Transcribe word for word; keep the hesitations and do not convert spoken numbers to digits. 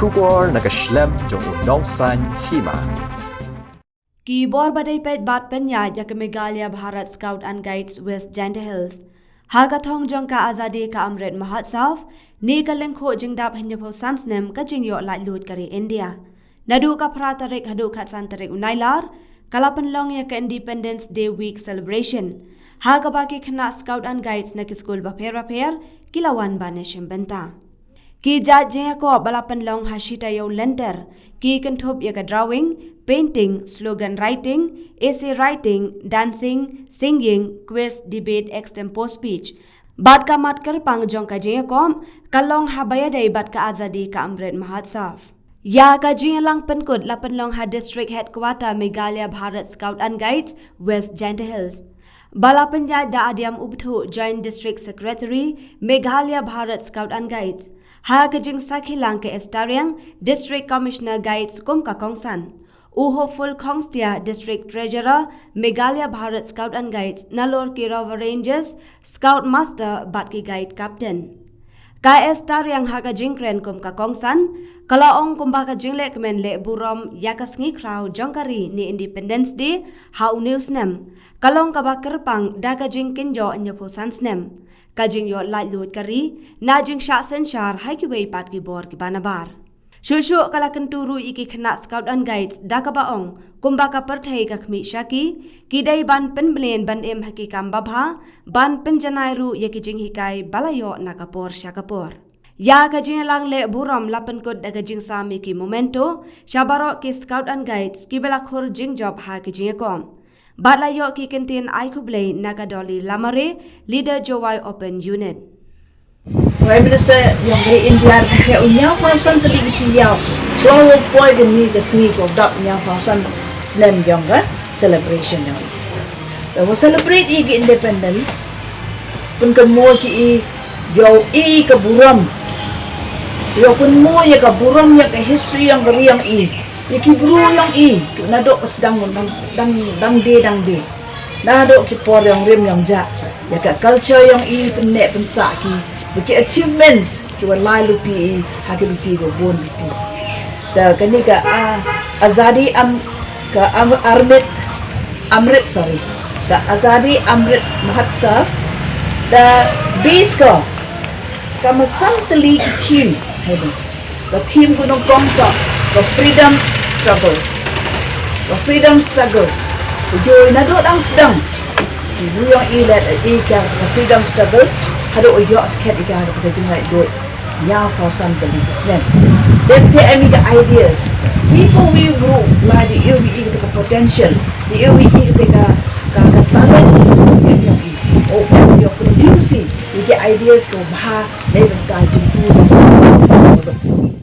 Khubor na ka shlem jong u nongsan hima. Ki bor ba dei peit bad pynïaid ïa ka Meghalaya Bharat Scout and Guides West Jaintia Hills ha ka thong jong ka Azadi Ka Amrit Mahotsav ne ka lyngkhuh jingdap hynñiewphew san snem ka jingïoh laitluid ka ri India. Naduh ka phra tarik haduh khatsan tarik u Nailar, ka la pynlong ïa ka Independence Day Week Celebration ha kaba ki khynnah Scout and Guides na ki skul bapher bapher ki la wan ban ïashim bynta. Ki jait jingïakop ba la pynlong ha shi taïew lynter ki kynthup ïa ka drawing, painting, slogan writing, essay writing, dancing, singing, quiz, debate, extempore speech. Bad ka mat kyrpang jong ka jingïakop ka long ha ba ïadei bad ka Azadi Ka Amrit Mahotsav. Ïa ka jingïalang pynkut la pynlong ha District Headquarter Meghalaya Bharat Scout and Guides West Jaintia Hills, ba la pynïaid da Adiam Ubthu, Joint District Secretary, Meghalaya Bharat Scout and Guides, ha ka jingsakhi lang ka Esther Riang, District Commissioner Guides kum ka kongsan, u Hopeful Khongstia, District Treasurer, Meghalaya Bharat Scout and Guides, Nalor Kirova Rangers, Scout Master bad ki Guide Captain. Ka Esther Riang ha ka jingkren kum ka kongsan ka la ong kumba ka jinglehkmen leh burom ïa ka sngi khraw jong ka ri ne Independence Day ha une u snem ka long kaba kyrpang da ka jingkynjoh hynñiewphew san snem ka jingïoh laitluid ka ri na jingshah synshar ha kiwei pat ki bor kiba nabar. Shuh shuh ka la kyntu ruh ïa ki khynnah Scout and Guides da kaba ong kumba ka pyrthei ka khmih sha ki, ki dei ban pynbneng ban im ha ki kam babha, ban pynjanai ruh ïa ki jinghikai ba la ïoh na ka por sha ka por. Ïa ka jingïalang leh burom la pynkut da ka jingsam ïa ki memento sha baroh ki Scout and Guides kiba la khur jingjop ha ka jingïakop. Bad la ïoh ki kyntien ai khublei na ka Dolly Lamare, Leader Jowai Open Unit. Prime Minister jong ka ri India ruh u ñiaw phew san tylli ki tiar. Chwa u poi kane ka sngi ko dap ñiaw phew san snem jong ka celebration jong i. Te u celebrate i ki independence. Pynkynmaw ki i ïa i ka burom. Ïa pynmaw ïa ka burom ïa ka history jong ka ri jong i. Ïa ki bru jong i naduh ka sdang dang dang dang de dang de. Naduh ki por jong rim jong ja, ïa ka culture jong i pynneh pynsah ki, bad ki achievements ki wan lai luti i ha ki luti ko bun luti. Da kane ka, ah, Azadi Am ka Am, Armit Amrit, sorry, ka Azadi Amrit Mahotsav, da base ko ka masan tylli ki theme. Hei ba ka theme ko nongkong ka, ka freedom struggles. Ka freedom struggles. Ko joi naduh dang sdang. Ki bru jong i leh i ka, ka freedom struggles. Haduh u ïoh skhem i ka, ka jinglaitluid. Ñiaw phew san tylli ki snem. Dep te em i ka ideas. Ki ko wi bru la di i wi i ka potential. Di i wi i ka, ka, ka talent. Di i wi i. O, wi i produce i ki ideas ko bha. Dei bad ka jingkyrkhu.